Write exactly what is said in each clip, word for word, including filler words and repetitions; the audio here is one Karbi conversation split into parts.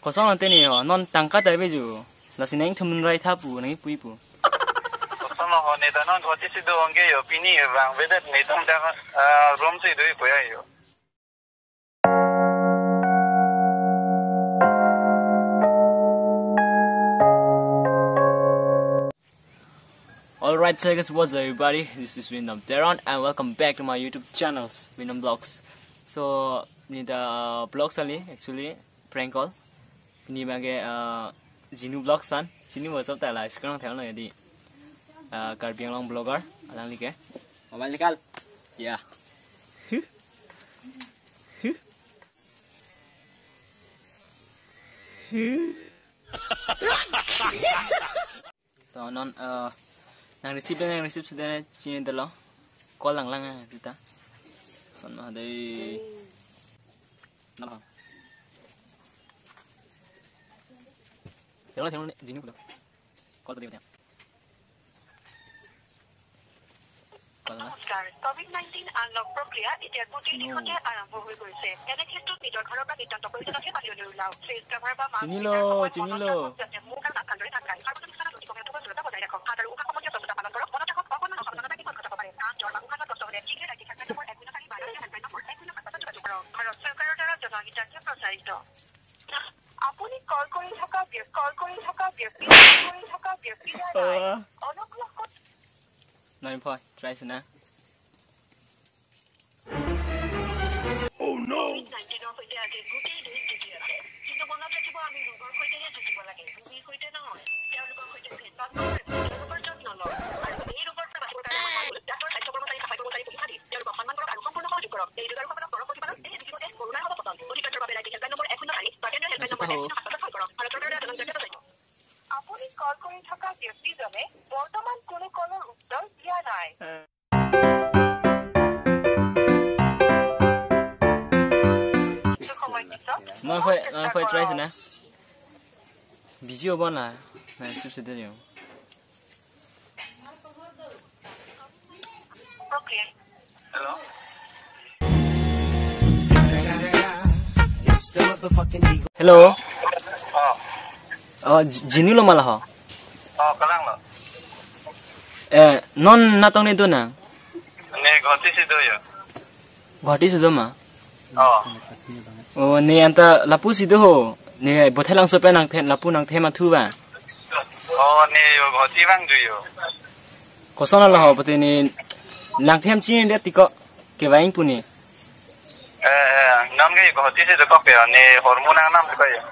Kosonlo teni ho, non tangka ta avejo. Lasi nangthum rai tha pu, nangkipu pu. Kosonlo ho, ne ta non Guwahati si do ong ke jo, pini vangvedet ne tong ta, ah, room si do pu ya jo. Alright, so guys, what's up everybody? This is Wyndham Teron and welcome back to my YouTube channels, Wyndham Vlogs. So, ne ta, uh, vlogs ali, actually, prank call. Pini abang ke, uh, Jinu Vlogs aphan. Jinu, what's up ta la, screen along theklong ya di. Uh, Karbi Anglong vlogger, alangli ke. Mobile nikal. Ya. To non, eh, nang receive, nang receive sudah chinidetlo. Call lang lang, eh, seta. Son ma dei. Nalo. Theklong, theklong, Jinu pulo. Call tadi. নমস্কাৰ। Covid nineteen unlock প্ৰক্ৰিয়া এতিয়া গোটেই দেশতে আৰম্ভ হৈ গৈছে। এনে ক্ষেত্ৰত নিজৰ ঘৰৰ পৰা নিতান্ত প্ৰয়োজনতহে বাহিৰলৈ ওলাওক। ফেচ কভাৰ বা মাস্ক পিন্ধাৰ সময়ত মনত ৰাখক যাতে মুখ আৰু নাক ভালদৰে ঢাক খায়। সাৰ্বজনীন স্থানত অতি কমেও দুগজ দূৰত্ব বজাই ৰাখক। হাত আৰু উশাহ সম্বন্ধীয় স্বচ্ছতা পালন কৰক। মনত ৰাখক, অকণমানৰ সাৱধানতাই বিপদ ঘটাব পাৰে। কাহ, জ্বৰ বা উশাহ লোৱাত কষ্ট হ'লে শীঘ্ৰে ৰাজ্যিক হেল্পলাইন নম্বৰ এক শূন্য চাৰি বাৰ এক শূন্য সাত পাঁচত যোগাযোগ কৰক। ঘৰত চৰকাৰৰ দ্বাৰা জনহিতাৰ্থে প্ৰচাৰিত। আপুনি কল কৰি থকা ব্যক্তি, কল কৰি থকা ব্যক্তি, কল কৰি থকা ব্যক্তি নাই। আহ। অনুগ্ৰহ কৰি Nine point, try sina. Oh no! Covid নাইণ্টিনৰ সৈতে আজি গোটেই দেশ যুঁজি আছে। কিন্তু মনত ৰাখিব, আমি ৰোগৰ সৈতেহে যুঁজিব লাগে, ৰোগীৰ সৈতে নহয়। তেওঁলোকৰ সৈতে ভেদভাৱ নকৰিব, তেওঁলোকৰ যত্ন লওক। আৰু এই ৰোগৰ পৰা বাচিবৰ কাৰণে আমাৰ ডাক্তৰ, স্বাস্থ্য কৰ্মচাৰী, চাফাই কৰ্মচাৰী, পৰীক্ষা দি তেওঁলোকক সন্মান কৰক আৰু সম্পূৰ্ণ সহযোগ কৰক। এই ৰোগাৰুসকলক কৰক প্ৰতিপালন। এই পৃথিৱীতে কৰোণাৰ হ'ব পতন। অধিক তথ্যৰ বাবে ৰাজ্যিক হেল্পলাইন নম্বৰ এক শূন্য চাৰি বা কেন্দ্ৰীয় হেল্পলাইন নম্বৰ এক শূন্য সাত পাঁচত ফোন কৰক। ভাৰত চৰকাৰৰ দ্বাৰা জনহিতাৰ্থে প্ৰচাৰিত। আপুনি কল কৰি থকা ব্যক্তিজনে বৰ্তমান কোনো কলৰ উত্তৰ দিয়া নাই। কিছু সময় পিছত Non phai, non phai try sina. Busy obo na, na receive sete jo. Hello. Hello. Oh. Oh, Ji-, Jinu lo ma la ho? Oh, kalang lo. Eh, non natong ne do nang? Ne Guwahati si do jo. Guwahati si do ma? Oh. Oh, ne anta lapu si do ho. Ne Bothelangso pen nangthem, lapu nangthem athu ba. Oh, ne jo Guwahati vang do jo. Koson lo ho, pute ne nangthem chinidet tiko kevang pu ne. Eh, eh, non ke Guwahati si dokok ke, ne hormu nangnam ko jo.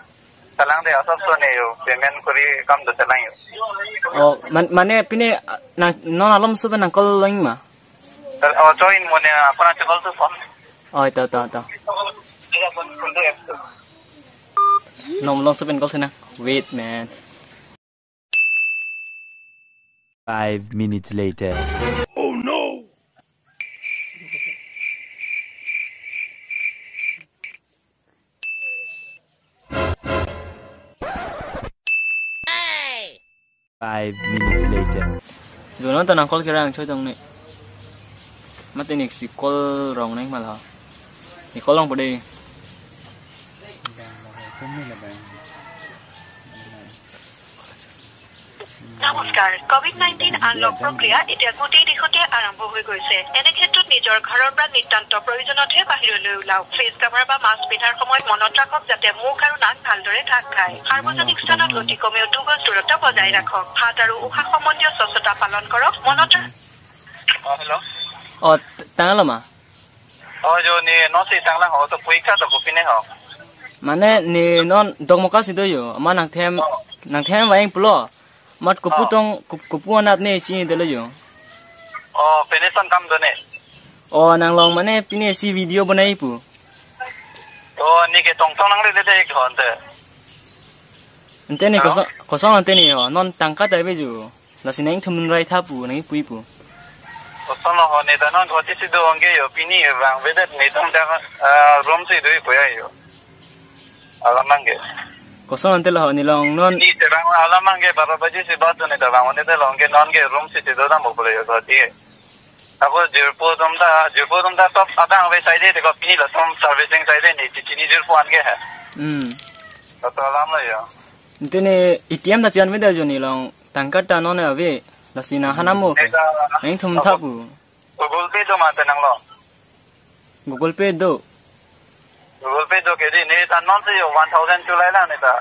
Salang de asap so ne jo, payment kuri kam do salang jo. Oh, man-, mane pine, nang, non alomso pen nang call lang ma? Sir, oh, join mo ne, apun ache call to phone. Oh, ito, ito, ito. Iya, phone, phone to apps to. Non alomso pen call sina. Wait, man. Five minutes later. Oh no! Five minutes later. Jono ta nang call kerang choi tong ne. Mate ne si call rong nang ma la. Ne call rong pade. নমস্কাৰ। Covid nineteen unlock প্ৰক্ৰিয়া এতিয়া গোটেই দেশতে আৰম্ভ হৈ গৈছে। এনে ক্ষেত্ৰত নিজৰ ঘৰৰ পৰা নিতান্ত প্ৰয়োজনতহে বাহিৰলৈ ওলাওক। ফেচ কভাৰ বা মাস্ক পিন্ধাৰ সময়ত মনত ৰাখক যাতে মুখ আৰু নাক ভালদৰে ঢাক খায়। সাৰ্বজনিক স্থানত অতি কমেও দুগজ দূৰত্ব বজাই ৰাখক। হাত আৰু উশাহ সম্বন্ধীয় স্বচ্ছতা পালন কৰক। মনত ৰা- Oh, hello. Oh, t-, tanglo ma? Oh, jo, ne non si tanglang ho, to pui ka to kopi ne ho? Mane ne non Dokmoka si do jo, ma nangthem, Oh. nangthem vang pulo. Mat kopu Oh. tong, kop-, kopu anat ne chinidetlo jo. Oh, pine son kam do ne? Oh, nang long mane pine si video bonai pu. Oh, ne ke tong tong nang le de de ko ante. Ante ne Oh. koson, koson ante ne ho, non tangka ta avejo. Lasi nangthum rai tha pu, nangkipu pu. Koson lo ho, ne ta non Guwahati si do ong ke jo, pini vangvedet ne tong ta, ah, room si do pu ya jo. Alam abang ke. Koson ante lo ho, ne long non. Ne ta vang alam abang ke, baro baji si bat ne ta vang, ne ta long ke non ke room si do dam bo pule jo, Guwahati. Ako jirpo atum ta, jirpo atum ta top abang ave side te ko pini latum servicing side ne, chi chini jirpo an ke hai. Hmm. Kata alam lo ya. Ante ne A T M ta chian veda jo, nelong tangka ta non ave. Lasi nang hanam mo. Neta, nang thum tha pu. Google Pay do mate nanglo. Google Pay do. Google Pay do ke di, neta non si yo one thousand chulai lang neta.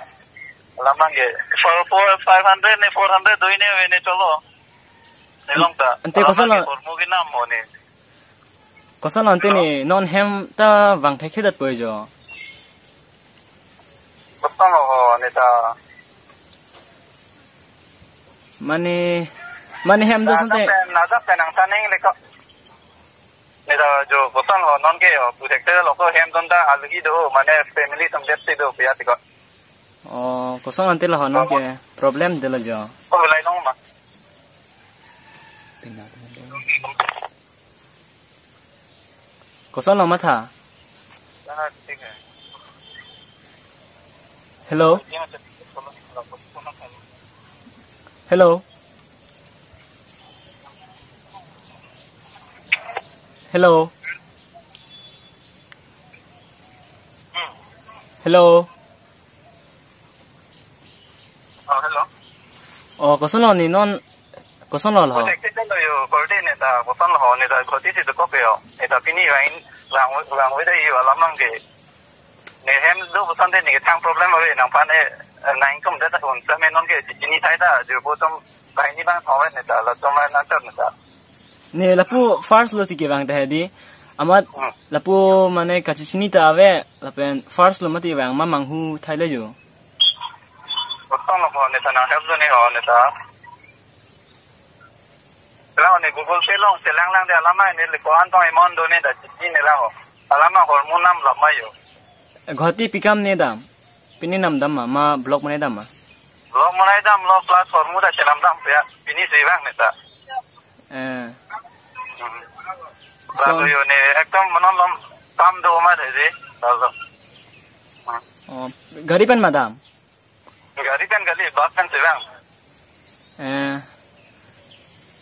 Alam nang ke. For, for five hundred ne four hundred do ne ave ne cholo. Nelong ta. Ante alam koson nang ke lo? Hormu ke nam mo ne. Koson lo ante ne, non hem ta vang thekthedet po jo. Koson lo ho, neta. Mane, mane hem do sante. Ajak pen, ajak pen nang taning le ko. Neta jo koson lo non ke yo, pu thekthelo ko hem don ta algi do, mane family tum det si do, biya ti ko. Oh, koson ante lo ho non ke, problem de lo jo. Ko lai long ma. Koson lo matha? Hello? Hello? Hello? Hello? Oh, hello. Oh, koson lo ne non, koson lo lo? Ko thekthedet lo yo, ko de neta, koson lo ho, neta, ko ti si do ko pe yo. Neta pini rain, rang, rang weda yo, alam nang ke. Ne hem do koson de ne thang problem ave, nang pan e, nang kum de ta un, sa me non ke, chini thai ta, jo bo tum, bai ni bang thong neta, la tum na ta neta. Ne lapu first lo si kevang ta hedi. Amat Hmm. Lapu mane kachechini ta ave, lapen first lo mati vang ma manghu thai le jo. Koson lo ho neta nang help do ne ho neta. Lang ne Google Pay long, chelang lang de alam ne le ko an tong amount do ne ta chini ne lang ho. Alam hormu nam lam ma yo. Guwahati pi kam ne dam? Pini nam dam ma, ma block mane dam ma? Block mane dam lo plus hormu ta chelam dam ya. Pini si vang neta. Eh. Hmm. Koson? Lalu yo ne ekdom manon lom tam do ma de ji. Lalu. Hmm. Oh, gari pen ma dam? Gari pen kali, bus pen si vang. Eh.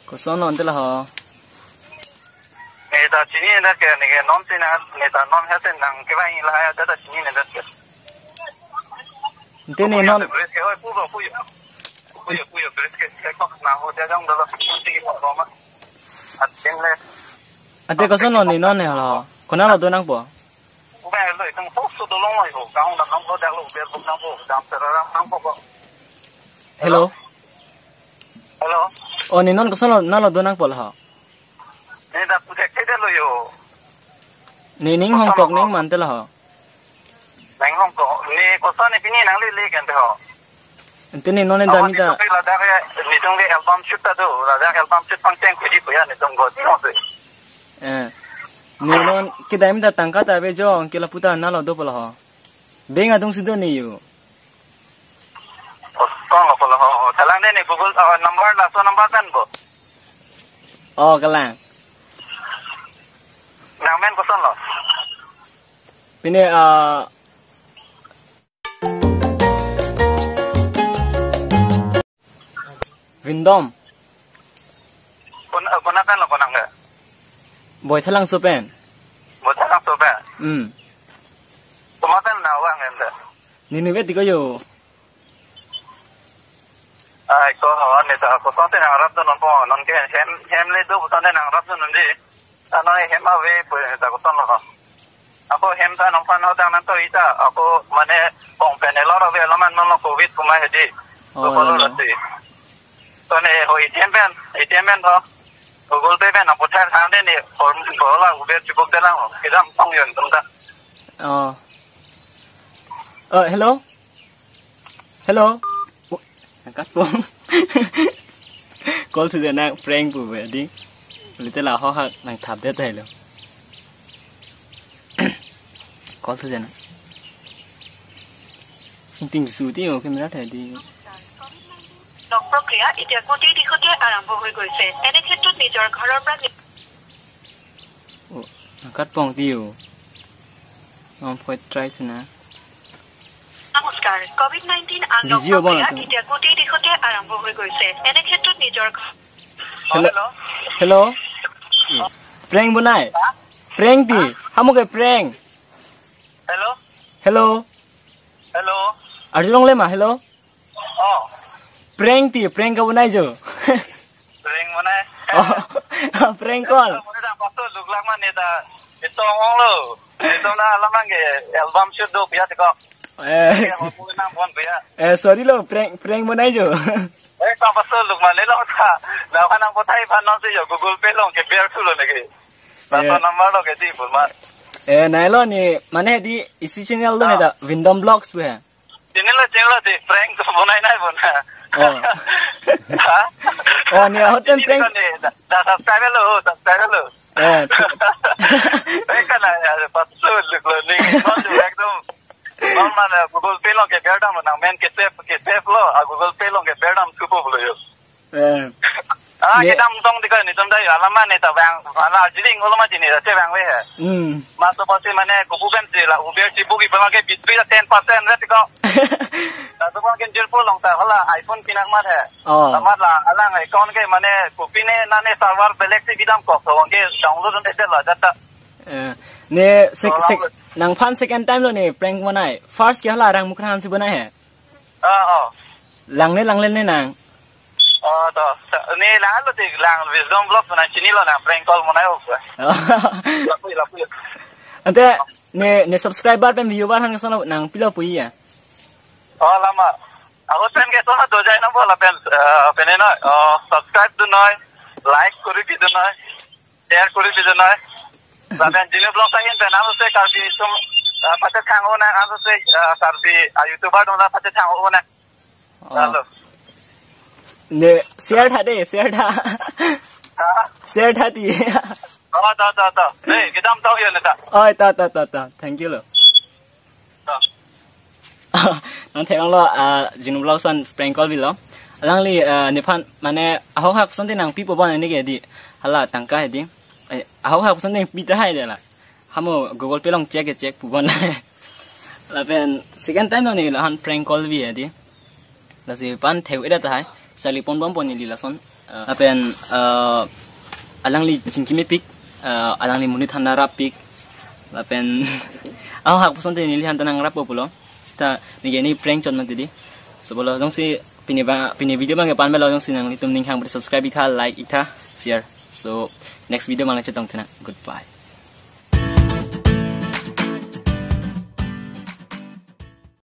Koson lo ante lo ho? Neta chini neta ke, ne ke non si na, neta non hesen nang kevang lahai ta ta chini neta ke. Ante ne non. Bridge ke, oi, pu ba, pu yo. Pu yo, pu yo, bridge ke, ke kok na ho dia jong dolo. Nanti kita bawa ma. Atin le. Ante koson lo ne non ne lo? Konat lo do nangpo? Ube lo, itum sok so dolong lo, kang dam nangpo, dak lo, ber buk nangpo, dam seraram nangpo ko. Hello? Hello? Oh, ne non koson lo, nalo do nangpo lo ho? Ne dak pu thekthedet lo yo. Ne ning Hong Kong ning mante lo ho? Nang Hong Kong, ne koson ne pini nang le le kan te ho. Ante ne non ne dam ta. Ladak ya, netum ke album shoot ta do, ladak album shoot pangcheng kuji puya netum go tino se. Eh. Ne non kedam ta tangka ta ave jo, ke lapu ta nalo do po lo ho? Bank adung si do ne yo. Kosong lo po lo ho? Chelang de ne Google, oh, number laso number pen bo. Oh, kelang. Nang men koson lo? Pine, ah, Vindom. Kon, eh, konat pen lo konang ke? Boithalangso pen. Boithalangso pen? Hmm. Komat pen nang vang ente? Nini vet di ko yo. Ai ko, ne ta koson te nang rap do non po, non ke hem, hem le do koson te nang rap do non di. Ano hem ave pu ta koson lo. Ako hem ta nang pan ho tang nang to ita, ako mane kong pen elor ave laman non lo covid kuma hedi. Oh, lo lo lo. Ati. To ne ho A T M pen, A T M pen to. Google Pay pen nang puthak thang de ne form ko la Uber chibuk de lang. Kedam tong yon tum ta. Oh. Oh, hello. Hello. Oh, nang kat pong. Call thu jena prank pu be di. Lite la ho ha nang thap det hai lo. Call thu jena. Ting su ti o camera thai di. Lock প্ৰক্ৰিয়া এতিয়া গোটেই দেশতে আৰম্ভ হৈ গৈছে। এনে ক্ষেত্ৰত নিজৰ ঘৰৰ পৰা নি- Oh, nang kat pong ti o. Nang phone try thu na. নমস্কাৰ। কভিড নাইণ্টিন আনলক প্ৰক্ৰিয়া এতিয়া গোটেই দেশতে আৰম্ভ হৈ গৈছে। এনে ক্ষেত্ৰত নিজৰ ঘ- Hello. Hello. Prank bonai. Prank di. Hamo ke prank. Hello. Hello. Hello. Arjulongle ma, hello? Oh. Prank ti, prank kabonai jo. Prank bonai. Oh, prank call. Bonai ta paso luk lak ma ne ta. Ito ong lo. Ito na alam ang ke album shoot do piya tiko. Eh. Ke mo pu nang bon piya. Eh, sorry lo, prank, prank bonai jo. Eh, ta paso luk ma ne lo ta. Na pa nang pothai pa non si jo Google Pay along keber thulo ne ke. Ta Eh. Number lo ke di pun ma. Eh, nai lo ne, mane di isi channel lo ne Ah. Ta, Windom Vlogs pu he. Channel lo, channel lo di prank to bonai nai bonai. Oh. Ha? Oh, ne ahut pen prank. Ne, da, da subscribe lo, subscribe lo. Eh. Prank kana ya, paso luk lo ne, non jo ekdom. Non mane Google Pay along keber dam nang men ke save, ke save lo, a Google Pay along keber dam thupo lo jo. Eh. Ah, Ne- kedam tong tiko ne tum dai alam ma ne ta bang, ala jiling ulo ma jini ta che bang ve he. Hmm. Ma to pasi mane kupu pen si la uber si buki bang ke bitpi la ten percent re tiko. Ta to bang ke jirpo along ta hala iPhone pinak mat he. Oh. Tamat la alang account ke mane kupi ne nane server belek si bidam kok to bang ke download ne se la jata. Eh, ne sek-, Oh, sek-, lang- nangphan second time lo ne prank bonai. First ke hala Rang Mukrang si bonai he. Ah, oh. Langle, langle ne nang. Oh, to. Sa-, ne lang lo tik lang Wisdom Vlog nang chini lo nang prank call bonai ho. Oh. Lapu, lapu. Ante ne, ne subscriber pen viewer han kason lo nang pilo pu ya. Oh, lama. Ako pen ke to na do jai na bola pen, eh, pen no. Oh, subscribe do noi, like kuri pi do noi. Share kuri di jonoi. Lapen Jinu Vlog ta hin pen, ano se Karbi sum, ah, pachethang-o nang, ano se, ah, Karbi, ah, YouTuber dong la pachethang-o nang. Oh. Lalo. Ne, share tha de, share tha. Ha? Share tha ti. Oh, ta, ta, ta. Hey, kedam tau ya neta. Oh, ta, ta, ta, ta. Thank you lo. Nang theklong lo, ah, Jinu Vlogs pen prank call bilo. Alangli, ah, nephan, mane, ahok hak sonte nang pipo bon ne ke di. Hala tangka he di. Eh, ahok hak sonte pi tahai de la. Hamo Google Pay along check ke check pu bon. Lapen second time lo ne la han prank call bi he di. Lasi pan theu eda tahai. Charli pon bom pon neli lason. Ah, lapen, ah, alangli chingki mepik, ah, alangli monit han rap pik. Lapen, ahok hak sonte neli han ta nang rap pulo. Seta ne ke ne prank chot mati di. So bolo jongsi pini ba, pini video abang ke pan belo jongsi nanglitum ning hang subscribe ik tha, like ik tha, share. So next video abang le chetong thena. Goodbye.